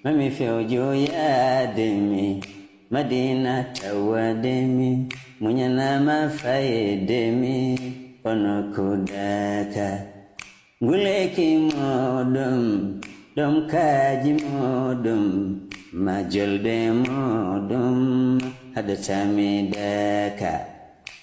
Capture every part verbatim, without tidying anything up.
Mami fewjo yaade mi, Madina tawade mi, muñanama fayde mi, kono ko daka. Nguleki moɗum, ɗum kaji moɗum, ma jolde moɗum, haɗata mi daka.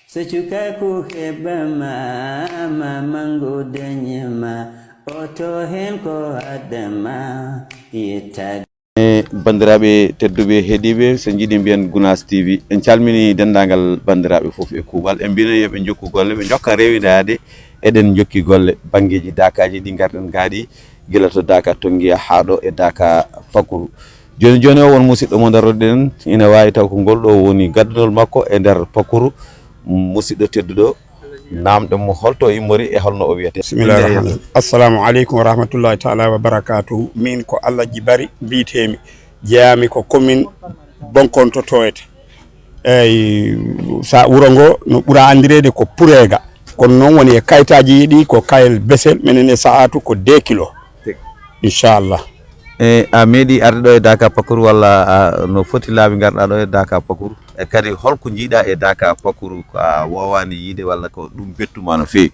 So cukaku heɓama, ma mango dañema, oto hen ko adama, yettade. E banndiraaɓe tedduɓe heɗiiɓe, so njiɗi mbiyen Gunaas T V, en calmini denndaangal banndiraaɓe fof e kuuɓal. En mbino yo ɓe njokku golle, ɓe njokka rewindaade. Eɗen njokki golle banngeeji daakaaji ɗi ngarɗen gaa ɗi, gila to daaka Tonngiya haa ɗo e daaka Pakuru. Jooni jooni o, won musidɗo mo ndaroɗen, ina waawi taw ko ngol ɗo woni gaddunol makko e nder Pakuru. Musidɗo tedduɗo, naamɗen mo holto o immori e holno o wiyetee. Bismillahir Rahmanir Rahim. Assalamu aleykum wa rahmatullahi taala wa barakatuhu. Min ko Allah Jibari mbiyetemi. Jeyami ko commune Bonkonto Toyota. Eyyi, sa wuro ngo no ɓura andireede ko Purega. Kono noon woni e kayitaaji ɗi ko Kayel Besel, minen e Sa'atu ko deux kilo. Inchallah. E a meeɗi arde ɗo e Daaka Pakuru walla a, no foti laabi ngarɗa ɗo e Daaka Pakuru? E kadi holko njiiɗa e Daaka Pakuru, ko a wowani yiide walla ko ɗum bettuma no feewi?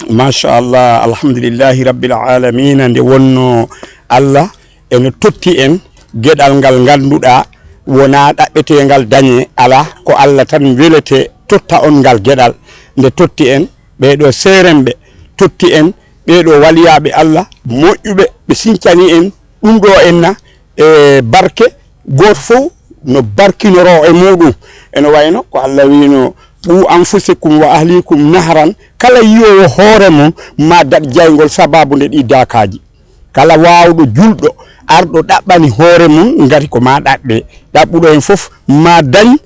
Machallah, alhamdulillahi rabbil alamina. Nde wonno Allah ene totti en geɗal ngal ngannduɗa wona ɗaɓɓetengal dañe, ala, ko Allah tan welete totta on ngal geɗal. Nde totti en ɓeeɗo seerenɓe, totti en ɓeeɗo waliyaaɓe Allah moƴƴuɓe, ɓe sincani en ɗum ɗo enna e barke, gooto fof no barkinoro e muɗum. Ene wayno ko Allah wino: "Qu anfusakum wa ahlikum nahran", kala yiyowo hoore mum ma daɗ jayngol sababu nde ɗi daakaaji. Kala waawɗo julɗo arɗo ɗaɓɓani hoore mum, ngati ko ma ɗaɓɓe. Ɗaɓɓuɗo en fof ma dañ,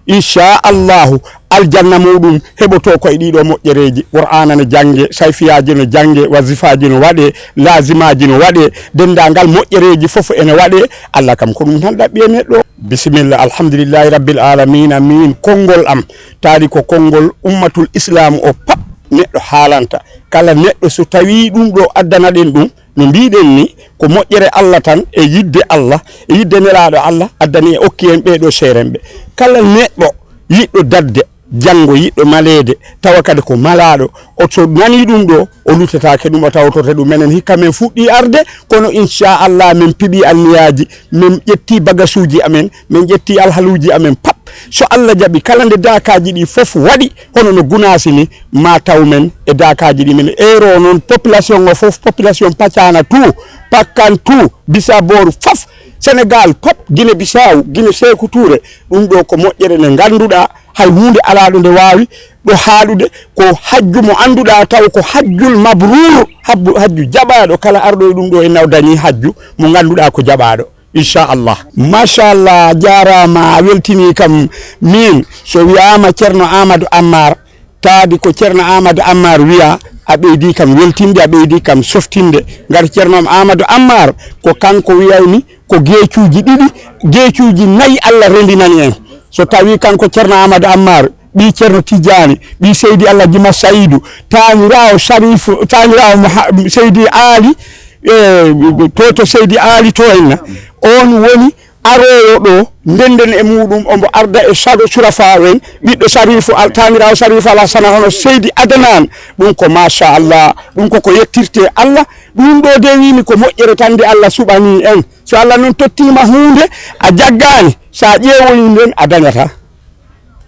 inchallahu, aljanna muɗum heɓoto ko e ɗiɗo moƴƴereeji. Qur'aana no jannge, sayfiyaaji no jannge, wasifaaji no waɗe, laazimaaji no waɗe, denndaangal moƴƴereeji fof ene waɗe. Allah kam ko ɗum tan ɗaɓɓi e neɗɗo. Bisimilla, alhamdulillahi rabbil alamina. Min konngol am taari ko konngol ummatul islamu o pap neɗɗo haalanta. Kala neɗɗo so tawi ɗum ɗo addana ɗen ɗum, no mbiɗen ni, ko moƴƴere Allah tan e yidde Allah, e yidde Nelaaɗo Allah addani e okki en ɓeeɗo seerenɓe. Kala neɗɗo yiɗɗo dadde janngo, yiɗɗo maleede, tawa kadi ko malaaɗo, o so nani ɗum ɗo, o luttataake ɗum, o tawtorte ɗum. Menen hikka men fuɗɗi arde, kono inchallah men piɓi anniyaaji, men ƴetti bagasuuji amen, men ƴetti alhaluuji amen pap. So Allah jaɓi, kala nde daakaaji ɗi fof waɗi, hono no Gunaasi ni, ma taw men e daakaaji ɗi. Men eero noon, population o fof, population Pacana tout, Pakkan tout, Bisaboru fof, Sénégal pap, Guinée Bissau, Guinée Sékou Touré, ɗum ɗo ko moƴƴere nde ngannduɗaa hay huunde alaa ɗo nde waawi ɗo haaɗude. Ko hajju mo annduɗaa taw ko hajjul mabruur, habbu-, hajju jaɓaaɗo. Kala arɗo e ɗum ɗo e naw dañi hajju mo ngannduɗaa ko jaɓaaɗo. Inchallah. Machallah, a jaaraama, a weltini kam. Min, so wiyaama Ceerno Amadou Ammar, taadi ko Ceerno Amadou Ammar wiya, a ɓeydi kam weltinde, a ɓeydi kam softinde. Ngar Ceerno Amadou Ammar, ko kanko wiyaymi, ko geecuuji ɗiɗi, geecuuji nayi Allah rendinani en. So tawi kanko Ceerno Amadou Ammar, ɓii Ceerno Tijjaani, ɓii Seydi Alhaji Massayidu, taaniraawo Sarifu, taaniraawo Moha-, Seydi Aali, e, to, to Seydi Aali to enna, on woni aroowo ɗo, ndenden e muɗum, omo arda e saɗo surafa en, ɓiɗɗo Sarifu Al-, taaniraawo Sarifu Alhasana, hono Seydi Adnan. Ɗum ko machallah, ɗum koko yettirte Allah. Ɗum ɗo de wimi ko moƴƴere tan nde Allah suɓani en. So Allah noon tottima huunde, a jaggaani, sa ƴeewoyi nden, a dañata.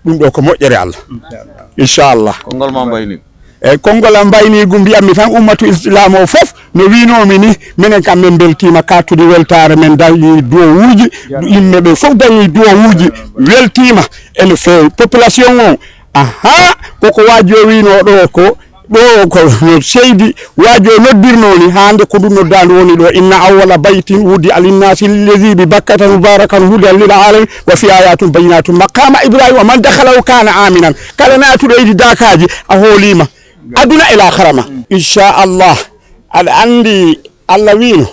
Ɗum ɗo ko moƴƴere Allah. Inchallah. Konngol ma mbayni. Eyyi, konngol am mbaynigu mbiyatmi tan ummatu islam o fof, no winomi ni, minen kam min beltima, kattude weltare, min dañi duwawuji, yimɓe ɓe fof dañi duwawuji, weltima ene feewi. Population o, aha, koko wajo wino ɗo ko, ɗo ko no seydi wajo noddirno ni, hande ko ɗum noddandu woni ɗo: "Inna awwala baytin wudi'a linnasi lillazi bi Bakkata mubarakan hudan lil alamin wa fi ayatun bayyinatun maqama Ibrahima wa man dakhalahu kana aminan." Kala natuɗo idi dakaji a hoolima aduna e laakara ma. Inchallah. Aɗa andi Allah wino,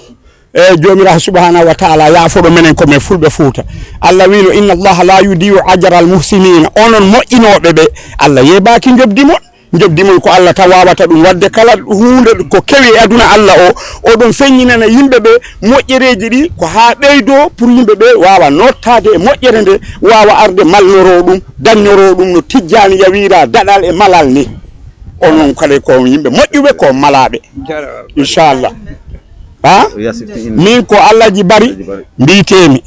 e Joomiraaɗo subhanahu wa taala yaafoɗo menen ko men fulɓe Fuuta. Allah wino: "Inna Allaha la yudiu ajral muhsinin." Onon moƴƴinooɓe ɓe, Allah yeebaaki njoɓdi mon. Njoɓdi mum ko Allah tan waawata ɗum waɗde. Kala huunde ko kewi e aduna Allah o, oɗon feññinana yimɓe ɓe moƴƴereeji ɗi ko haa ɓeydoo pour yimɓe ɓe waawa noottaade e moƴƴere nde, waawa arde malnoroo ɗum, dañnoroo ɗum no Tijjaani yawira daɗal e malal ni. Onon kadi ko yimɓe moƴƴuɓe, ko malaaɓe. Inchallah. Ha? Min ko Alhaji Bari mbiyetee-mi.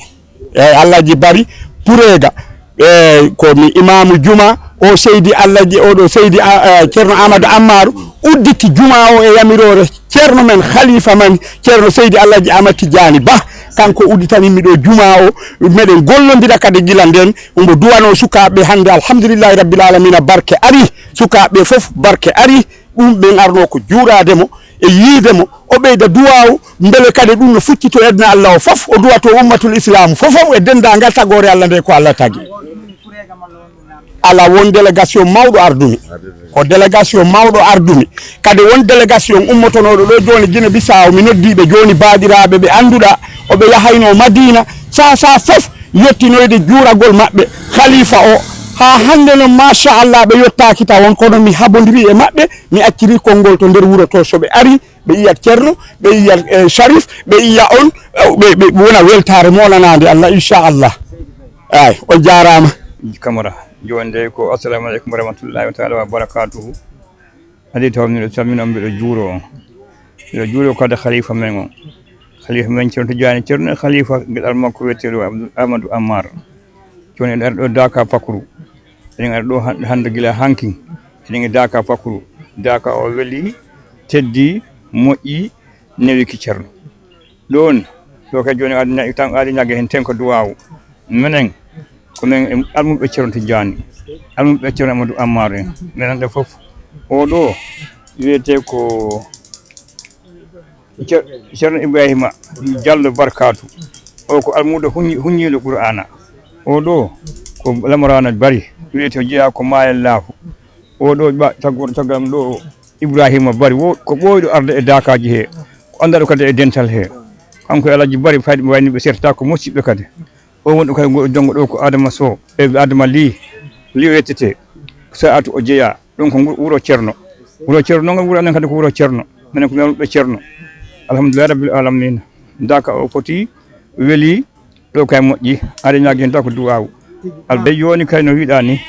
Eeyi, Alhaji Bari Pureega. Eeyi, ko mi imaamu juma o Seydi Alhaji, oɗo Seydi A-, eh, Ceerno Amadou Ammaru udditi juma o e yamiroore Ceerno men, Khalifa men, Ceerno Seydi Alhaji Ahmad Tidiani Bah. Kanko udditani mi ɗo juma o. Meɗen gollondira kadi gila nden. Omo duwano sukaaɓe hannde, alhamdulillahi rabbil alamina, barke ari. Sukaaɓe fof, barke ari. Ɗum ɓen arno ko juuraade mo e yiide mo. O ɓeyda duwaawu, mbele kadi ɗum no fuccito e aduna Allah o fof. O duwato ummatul Islam fof, fof e denndaangal tagoore Allah nde ko Allah tagi. Ala won délégation mawɗo ardumi. Ko délégation mawɗo ardumi. Kadi won délégation ummotonooɗo ɗo jooni Guinée Bissau, mi noddii ɓe jooni, baaɗiraaɓe ɓe annduɗaa, o ɓe yahayno Madina, saa saa fof yettinoyde juuragol maɓɓe, khalifa o. Haa hannde noon, machallah, ɓe yottaaki tawon, kono mi habondiri e maɓɓe, mi acciri konngol to nder wuro to. So ɓe ari, ɓe yiyat Ceerno, ɓe yiyat, eh, Sharif, ɓe yiya on, eh, ɓe, ɓe wona weltaare moolanaande Allah, inchallah. Eey, on jaaraama. Camara, jooni de ko assalamu aleykum wa rahmatullahi taala wa barakatuhu. Adi taw miɗo salmina on, mbiɗo juuro on. Mbiɗo juuro kadi khalifa men on. Khalifa men Ceerno Tidiane Ceerno, khalifa giɗal makko wiyeteeɗo Abdou Amadou Ammar. Jooni eɗen ari ɗo Daaka Pakru. Eɗen ari ɗo han-, hannde gila hanki. Eɗen e Daaka Pakru. Daaka o weli, teddi, moƴƴi, newi ki Ceerno. Ɗon, ɗo kadi jooni aadi ña-, tan aadi ñagge heen ten ko duwaawu. Menen, ko men e almuɓe Ceerno Tidiane, almuɓe Ceerno Amadou Ammar en. Menen ɗo fof, o ɗo wiyetee ko Cer-, Ceerno Ibrahima Diallo Barkatu. O ko almuudo huñi-, huñiiɗo Qur'aana. O ɗo ko Lamarana Bari, wiyetee o jeyaa ko Maayel Laafu. O ɗo ba-, taggo-, caggal ɗo Ibrahima Bari, wo-, ko ɓooyɗo arde e daakaaji he. Ko anndaɗo kadi e dental he. Kanko e Alhaji Bari fayde ɓe wayni ɓe serta ko mosiɓɓe kadi. O wonɗo kadi ngo-, jonngo ɗo ko Adama Sow, e Adama Ly, Ly o yettete. Sa'atu o jeyaa. Ɗum ko ngu-, wuro Ceerno. Wuro Ceerno noon, wuro amen kadi ko wuro Ceerno. Minen ko men ɓe Ceerno. Alhamdulillahi rabbil alamina. Daaka o foti, weli, ɗo kay moƴƴi. Ari ñaagi heen taw ko duwaawu. Alde jooni kay no wiɗaa ni,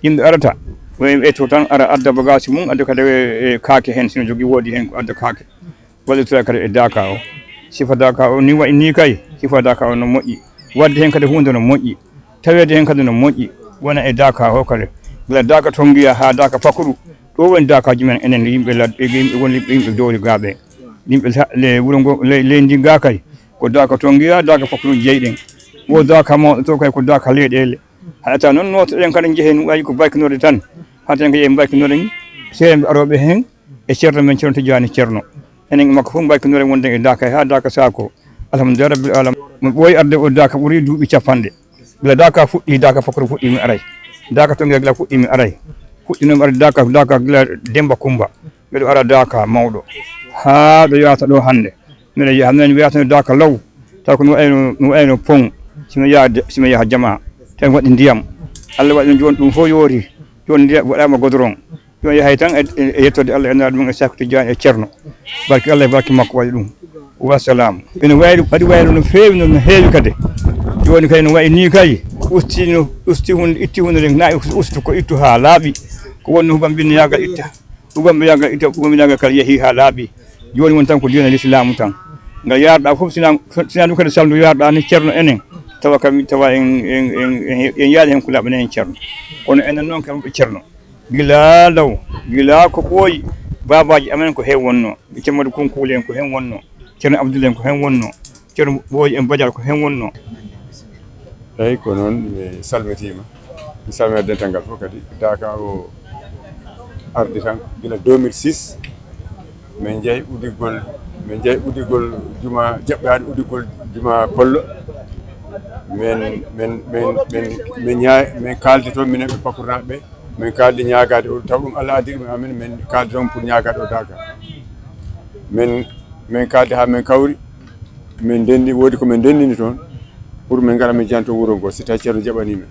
yimɓe arata. Ɓe, ɓe to tan ara adda bagage mum, adda kadi e, e kaake heen, sino jogii woodi heen ko adda kaake. Wallitira kadi e daaka o. Sifa daaka o ni wayi ni kay, sifa daaka o no moƴƴi. Waɗde heen kadi huunde no moƴƴi. Taweede heen kadi no moƴƴi. Wona e daaka o kadi. Gila daaka Tongiya haa daaka Pakuru. Ɗo woni daakaaji men enen yimɓe ladde, yimɓe woni yimɓe Dowri Gaaɓe. Yimɓe sa-, le wuro ngo, le-, leydi ndi ga kay. Ko daaka Tongiya, daaka Pakuru jeyɗen. Wo daaka mawɗo to kay ko daaka leyɗeele. Haɗata noon nootoɗen kadi njehen wayi ko barkinorde tan. Haɗaten ko yehi barkinoren seeɗa arooɓe heen. E Ceerno men Ceerno Tijaani Ceerno. Enen e makko fof mbaykinore wonde e Daaka haa Daaka Saako. Alhamdulillahi Rabbil Alamin. Mi ɓooyi arde o Daaka ɓuri duuɓi capanɗe. Gila Daaka fuɗɗi, Daaka Fakoro fuɗɗi mi aray. Daaka Tongiya gila fuɗɗi mi aray. Fuɗɗi noon mi aray Daaka, Daaka gila Demba Kumba. Mbeɗo ara Daaka mawɗo. Haa ɗo yahata ɗo hannde. Mbeɗo yaha, mbeɗo wiyata no Daaka law. Taw ko mi waɗayno, mi waɗayno pont. Si mi yaha de, si mi yaha jama. Tawi mi waɗi ndiyam. Allah waɗi ɗum jooni ɗum fof yoori. Jooni ndiyam waɗaama goudron. Yo yahay tan e, e, e yettode Allah e naaɗo mum e Sakuti Jaañ e Ceerno. Barke Allah e barke makko waɗi ɗum. Wassalam. Ene wayri, waɗi wayru no feewi, no, no heewi kadi. Jooni kay no wayi ni kay, usti no, usti hunde, itti hunde nden, na ustu ko ittu haa laaɓi. Ko wonno hubam binne yaagal itta. Hubam ɓe yaagal itta, hubam binne yaagal kala yehi haa laaɓi. Jooni woni tan ko diina Lislaamu tan. Ngal yaarɗa fof sina, sina ɗum kadi salndu yaarɗa ni Ceerno enen. Tawa kam, tawa en, en, en, en, en yaali hen ko laaɓani en Ceerno. Kono enen noon kam ɓe Ceerno. Gila law, gila ko ɓooyi, baabaaji amen ko heen wonnoo, Ceerno Madu Kunkuuli en ko heen wonnoo, Ceerno Abdulla en ko heen wonnoo, Ceerno Ɓooyi en Badial ko heen wonnoo. Eeyi, ko noon, mi salmitiima. Mi salmina dental ngal fof kadi. Daaka o ardi tan gila deux mille six, min njehi udditgol, min njehi udditgol juma, jaɓɓaade udditgol juma Kollo. Min, min, min, min, min ñaa-, min kaaldi toon, minen ɓe Pakurnaɓe ɓe. Min kaaldi ñaagaade o, taw ɗum Allah addi ɗum e amen, min kaaldi toon pour ñaagaade o Daaka. Min, min kaaldi haa min kawri, min ndenndi, woodi ko min ndenndini toon, pour min ngara min janto wuro ngo, si tawi Ceerno jaɓanii men.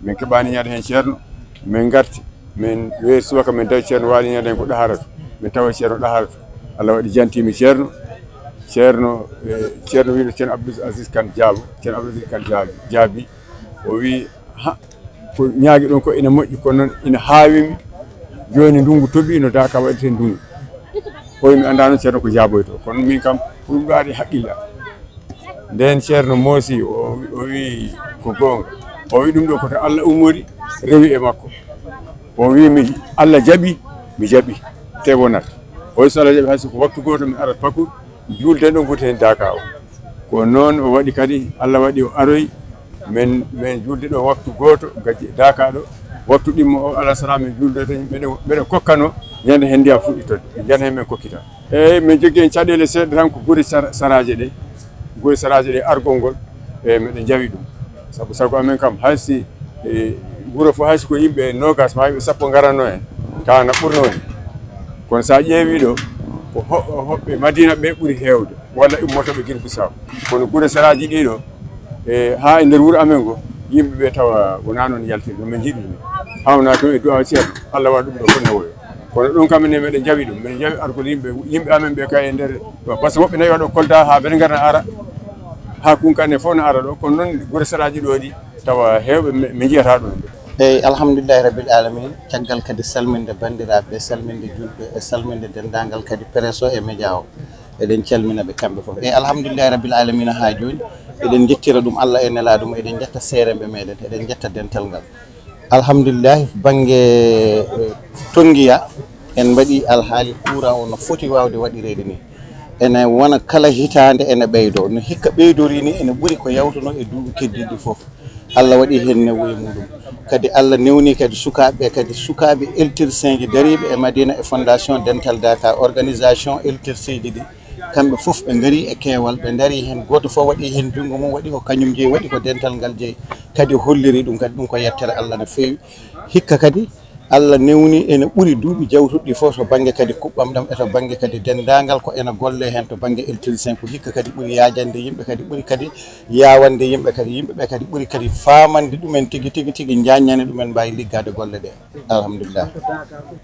Min keɓaani ñaade heen Ceerno, min ngarti. Min weeri subaka, min tawi Ceerno Waali Ñande en ko Ɗaharatu. Min tawa Ceerno Ɗaharatu. Allah waɗi jantiimi Ceerno. Ceerno, eh, Ceerno wiino Ceerno Abdou Aziz Kan Jaabo. Ceerno Abdou Aziz Kan Jaabi, jaabi. O wii, "Ha, ko ñaagi ɗon ko ina moƴƴi, kono noon ina haawimi. Jooni ndunngu toɓi, no daaka waɗirte ndunngu." Koye mi anndaano Ceerno ko jaaboyto. Kono min kam, ko ɗum ɗo ari haqqilla. Ndeen Ceerno moosi, o, o wii, "Ko goonga." O wii, "Ɗum ɗo ko to Allah ummori, rewi e makko." O wii, "Mi, Allah jaɓi, mi jaɓi, te wonat." O wii, "So Allah jaɓi, hay so ko waktu gooto, mi arat Pakur, juulden ɗon foti heen daaka o." Ko noon o waɗi kadi, Allah waɗi o aroy, min, min juulde ɗo waktu gooto, gajji daaka ɗo, waktu ɗimmo o, alasara min juulde tan, mbeɗe, mbeɗe kokkano, ñande heen ndiya fuɗɗitode, ɓe njana heen min kokkita. Eeyi, min jogii heen caɗeele seeɗa tan ko gure sar-, saraaje ɗe, gure saraaje ɗe argol ngol, eeyi, meɗen njawi ɗum. Sabu sago amen kam, hay si, e, wuro fof hay si ko yimɓe noogas ma yimɓe sappo ngaranno en, tawa na ɓurno ni. Kono sa ƴeewi ɗo, ko ho-, hoɓɓe Madina ɓe ɓuri heewde, walla ummotooɓe Guinée Bissau. Kono gure saraaji ɗi ɗo, e, haa e nder wuro amen ngo, yimɓe ɓe tawa wonaa noon yaltiri, no min njiɗi ni. Hawna toon e du'a Ceerno, Allah waɗa ɗum ɗo fof nawoyo. Kono ɗum kam enen meɗen njawi ɗum, meɗen njawi argol yimɓe, yimɓe amen ɓe kay e nder ɗo. Par ce que woɓɓe nayi waɗo Kolda haa Belengara na ara, haa Kunkane fof na ara ɗo, kono noon gure saraaji ɗo ɗi tawa heewɓe mi, mi njiyata ɗum. Eyi, alhamdulillahi rabbil alamin, caggal kadi salminde banndiraaɓe, salminde julɓe, e salminde denndaangal kadi presse o e média o. Eɗen calmina ɓe kamɓe fof. Eyi, alhamdulillahi rabbil alamin, haa jooni eɗen njettira ɗum Allah e nelaaɗo mum, eɗen njetta seeremɓe meɗen, eɗen njetta dental ngal. Alhamdulillahi, bannge, eh, Tongiya, en mbaɗi alhaali courant o no foti waawde waɗireede ni. Ene wona kala hitaande ene ɓeydo. No hikka ɓeydori ni ene ɓuri ko yawtuno e duuɓi keddiiɗi fof. Allah waɗi heen newo e muɗum. Kadi Allah newni kadi sukaaɓe, kadi sukaaɓe électricien ji dariiɓe e Madina e Fondation Dental Daaka, organisation électricien ji ɗi. Kamɓe fof ɓe ngari e keewal, ɓe ndari heen, gooto fof waɗi heen junngo mum, waɗi ko kañum jeyi, waɗi ko dental ngal jeyi, kadi holliri ɗum, kadi ɗum ko yettere Allah no feewi. Hikka kadi, Allah newni ene ɓuri duuɓi jawtuɗi fof to bannge kadi kuɓɓam ɗam e to bannge kadi denndaangal ko ene golle heen to bannge électricien, ko hikka kadi ɓuri yaajande yimɓe, kadi ɓuri kadi yawande yimɓe, kadi yimɓe ɓe kadi ɓuri kadi faamande ɗumen tigi, tigi, tigi, njaññane ɗumen, mbaawi liggaade golle ɗe. Alhamdulillah.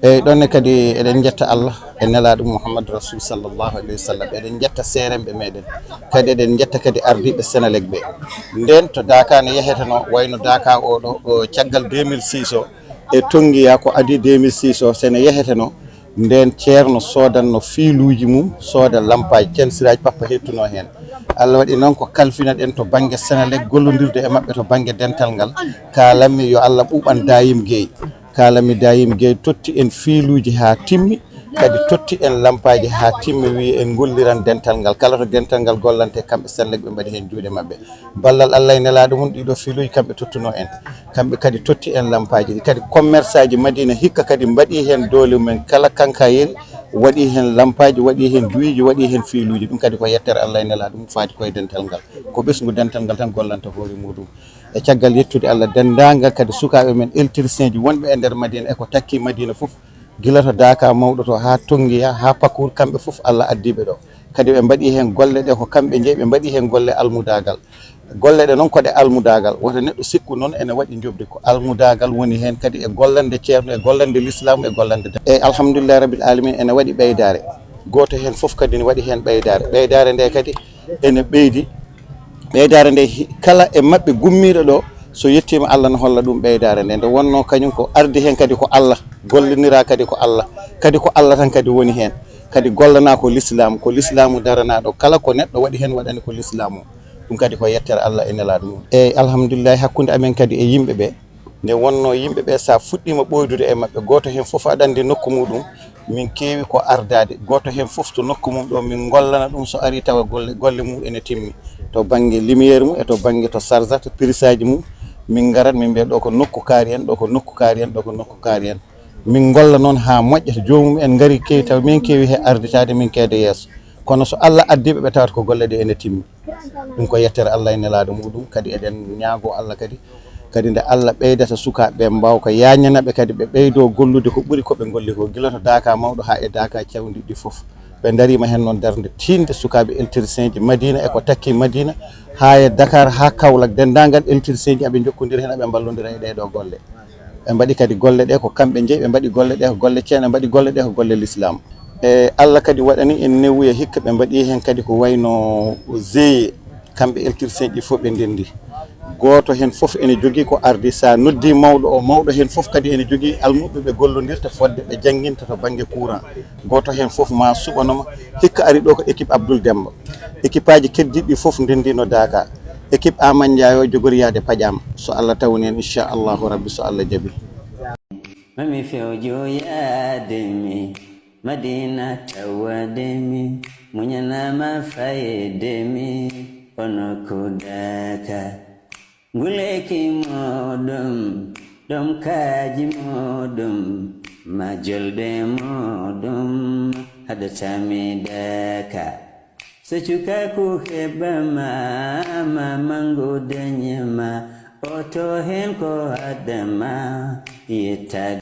Eyi, ɗon ne kadi eɗen njetta Allah e nelaaɗo Muhammad Rasul sallallahu alayhi wa sallam. Eɗen njetta seeremɓe meɗen. Kadi eɗen njetta kadi ardiiɓe Senelec ɓe. Nden to Daaka ne yeheteno, wayno Daaka o ɗo, o caggal deux mille six o, e Tongiya ko adi deux mille six o, sene yeheteno, nden Ceerno soodanno fiiluuji mum, sooda lampaaji, censiraaji pappa hettuno heen. Allah waɗi noon ko kalfina ɗen to bannge Senelec, gollondirde e maɓɓe to bannge dental ngal. Kaalanmi yo Allah ɓuuɓan Dayim Gueye. Kaalanmi Dayim Gueye totti en fiiluuji haa timmi, kadi totti en lampaaji haa timmi, wi en ngolliran dental ngal. Kala to dental ngal gollante, kamɓe Senelec ɓe mbaɗi heen juuɗe maɓɓe. Ballal Allah e nelaaɗo mum, ɗiɗo fiiluuji kamɓe tottuno en. Kamɓe kadi totti en lampaaji ɗi. Kadi commerçant ji Madina hikka kadi mbaɗi heen doole mumen, kala kankayeri waɗi heen lampaaji, waɗi heen duwiiji, waɗi heen fiiluuji. Ɗum kadi ko yettere Allah e nelaaɗo mum, faati koye dental ngal. Ko ɓesngu dental ngal tan gollanta hoore muɗum. E caggal yettude Allah, denndaangal kadi sukaaɓe men électricien ji wonɓe e nder Madina e ko takki Madina fof, gila to Daaka mawɗo to haa Tongiya, haa Pakour, kamɓe fof Allah addi ɓe ɗo. Kadi ɓe mbaɗi heen golle ɗe ko kamɓe njeyi, ɓe mbaɗi heen golle almudaagal. Golle ɗe noon ko ɗe almudaagal, wota neɗɗo sikku noon ene waɗi njoɓdi, ko almudaagal woni heen kadi e gollande ceerno, e gollande lislaamu, e gollande de-, e alhamdulillahi rabbil alamin ene waɗi ɓeydaare. Gooto heen fof kadi ne waɗi heen ɓeydaare. Ɓeydaare nde kadi ene ɓeydi. Ɓeydaare nde hi-, kala e maɓɓe gummiiɗo ɗo, so yettiima Allah no holla ɗum ɓeydaare nde. Nde wonnoo kañum ko ardi heen kadi ko Allah, gollondiraa kadi ko Allah, kadi ko Allah tan kadi woni heen. Kadi gollanaa ko lislaamu, ko lislaamu daranaa ɗo. Kala ko neɗɗo waɗi heen waɗani ko lislaamu. Ɗum kadi ko yettere Allah e nelaaɗo mum. Eeyi, alhamdulillahi, hakkunde amen kadi e yimɓe ɓe, nde wonnoo yimɓe ɓe, so a fuɗɗiima ɓooydude e maɓɓe, gooto heen fof aɗa anndi nokku muɗum, min keewi ko ardaade, gooto heen fof to nokku mum ɗo, min ngollana ɗum, so arii tawa golle, golle mum ene timmi, to bannge lumière mum e to bannge to chargata prisaaji mum, min ngarat, min mbiya ɗo ko nokku kaari en, ɗo ko nokku kaari en, ɗo ko nokku kaari en. Min ngolla noon haa moƴƴa, so joomum en ngari keewi, tawa min keewi he arditaade, min keeda yeeso. Kono so Allah addiiɓe ɓe, tawata ko golle ɗe ene timmi. Ɗum ko yettere Allah e nelaaɗo muɗum, kadi eɗen ñaagoo Allah kadi, kadi nde Allah ɓeydata sukaaɓe ɓe, mbaawa ko yaañana ɓe, kadi ɓe ɓeydoo gollude ko ɓuri ko ɓe ngolli ko, gila to Daaka mawɗo haa e Daaka cawndiɗɗi fof. Ɓe ndariima heen noon darnde tiiɗnde, sukaaɓe électricien ji Madina e ko takki Madina, haa e Dakar, haa Kaolack, denndaangal électricien ji aɓe njokkondira heen, aɓe mballondira e ɗee ɗoo golle. Ɓe mbaɗi kadi golle ɗe ko kamɓe njeyi, ɓe mbaɗi golle ɗe ko golle ceene, ɓe mbaɗi golle ɗe ko golle lislaam. E Allah kadi waɗani en newuya hikka, ɓe mbaɗi heen kadi ko wayno zeye, kamɓe électricien ɗi fof ɓe ndenndi. Gooto heen fof ene jogii ko ardi, so a noddi mawɗo o, mawɗo heen fof kadi ene jogii almuɓɓe ɓe gollondirta fodde ɓe jannginta to bannge courant. Gooto heen fof ma suɓanoma, hikka ari ɗo ko équipe Abdoul Demba. Équipe aji keddiɗi ɗi fof ndenndino Daaka. Équipe Aman Ndiaye o jogori yaade paƴaama. So Allah tawni en, inchallahu rabbi, so Allah jaɓi. Mami fewjo yaade mi, Madina tawade mi, muñanama fayde mi, ono ko Daaka. Nguleki moɗum, ɗom kaaji moɗum, ma jolde moɗum, haɗatami Daaka. So cukaku heɓama, ma mangu dañema, oto hen ko haddama, yettade.